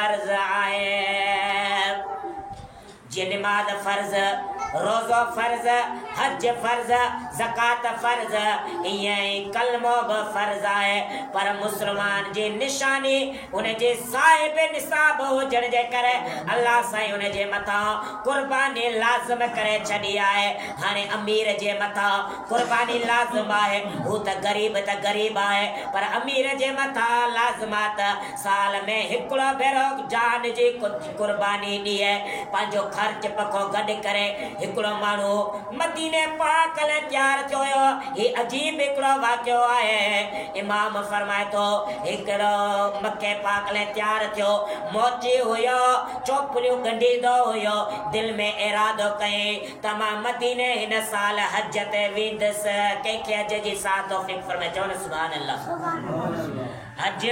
فرض آهي. جيئن نماز فرض، روزو فرض، حج فرض، زڪوات فرض، ائين ئي ڪلمو به فرض آهي. پر مسلمان جي نشاني ان جي صاحب نصاب هجڻ جي ڪري الله سائين ان جي مٿان قرباني لازم ڪري ڇڏي آهي. هاڻي امير جي مٿان قرباني لازم آهي، هو ته غريب ته غريب آهي، پر امير جي مٿان لازم آ ته سال ۾ هڪڙو ڀيرو جان جي قرباني ڏئي، پنهنجو خرچ پکو گڏ ڪري. هڪڙو ماڻهو مديني پاڪ لاء تيار ٿيو هيو. هي عجيب هڪڙو واقعو آهي. امام فرمائي ٿو، هڪڙو مڪي پاڪ لاء تيار ٿيو، موچي هيو، چوپليون ڳنڍيندو هيو، دل ۾ ارادو ڪيائين ته مان مديني هن سال حج تي ويندس. ڪنهن کي حج جي ساعت توفيق فرمائي، چئو نه سبحان الله. حج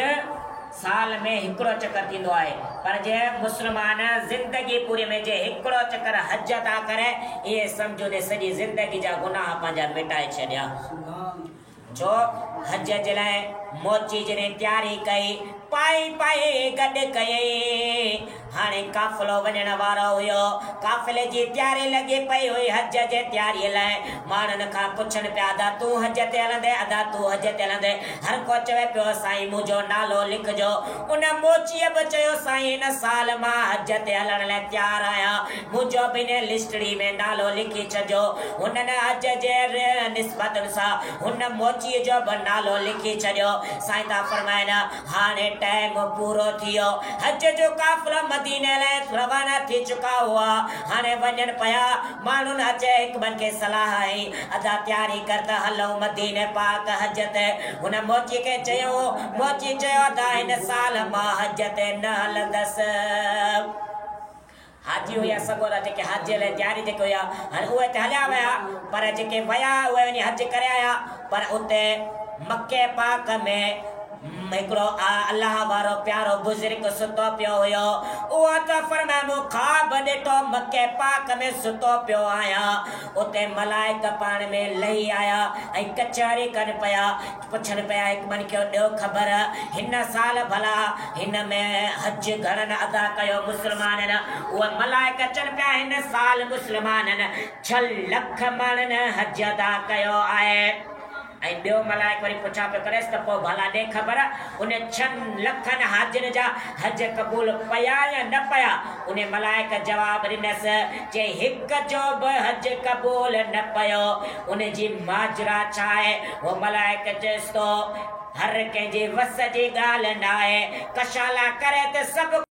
سال ۾ هڪڙو چڪر ٿيندو آهي پر جي مسلمان زندگي پوري ۾ جي هڪڙو چڪر حج ادا ڪري ائين سمجهو ته سڄي زندگي جا گناهه پنهنجا مٽائي ڇڏيا. ڇو حج جي لاء موچي جڏهن تياري ڪئي پائي پائي گڏ ڪيائين. هاڻي قافلو وڃڻ وارو هيو. قافلي جي تياري لڳي پئي هئي. حج جي تياريء لاء ماڻهن کان پڇن پيا، ادا تون حج تي هلندين؟ ادا تون حج تي هلندين؟ هر ڪو چوي پيو، سائين منهنجو نالو لکجو. ان موچيء به چيو، سائين هن سال مان حج تي هلڻ لاء تيار آهيان، منهنجو به هن لسٽڙي ۾ نالو لکي ڇڏجو. هنن حج جي نسبتن سان هن موچيء جو به نالو لکي ڇڏيو. سائين ٿا فرمائن. هاڻي ٽائيم پورو ٿي ويو. حج جو قافلو مديني لاء روانا ٿي چڪا هئا. هاڻي وڃن پيا. ماڻهن اچي هڪ ٻئي کي صلاح هنئي، ادا تياري ڪر ته هلون مديني پاڪ حج تي. هن موچي کي چيو. موچي چيو، ادا هن سال مان حج تي نه هلندس. حاجي هيا سڳورا جيڪي حج لاء تياري جيڪي هيا هاڻي اهي ته هليا ويا پر جيڪي ويا اهي وڃي حج ڪري آيا پر اتي مڪي پاڪ ۾ هڪڙو الله وارو پيارو بزرگ ستو پيو هيو اهو ته فرمائي مون خواب ڏٺو مڪي پاڪ ۾ ستو پيو آهيان اتي ملائڪ پاڻ ۾ لهي آيا ۽ ڪچهري ڪن پيا پڇن پيا هڪ ٻن کي ڏيو خبر هن سال ڀلا هن ۾ حج گهڻن ادا ڪيو مسلمانن اهي ملائڪ چون پيا هن سال مسلمانن ڇهه لک ماڻهن حج ادا ڪيو آهي ۽ ٻيو ملائڪ وري پڇا پيو ڪريس ته پوء ڀلا ڏي خبر ان ڇهن لکن حاجين جا حج قبول پيا يا نه پيا ان ملائڪ جواب ڏنس چي هڪ جو به حج قبول نه پيو. ان جي ماجرا ڇا آهي؟ هو ملائڪ چيس ٿو، هر ڪنهن جي وس جي ڳالهه ناهي، ڪشالا ڪري ته سڀ.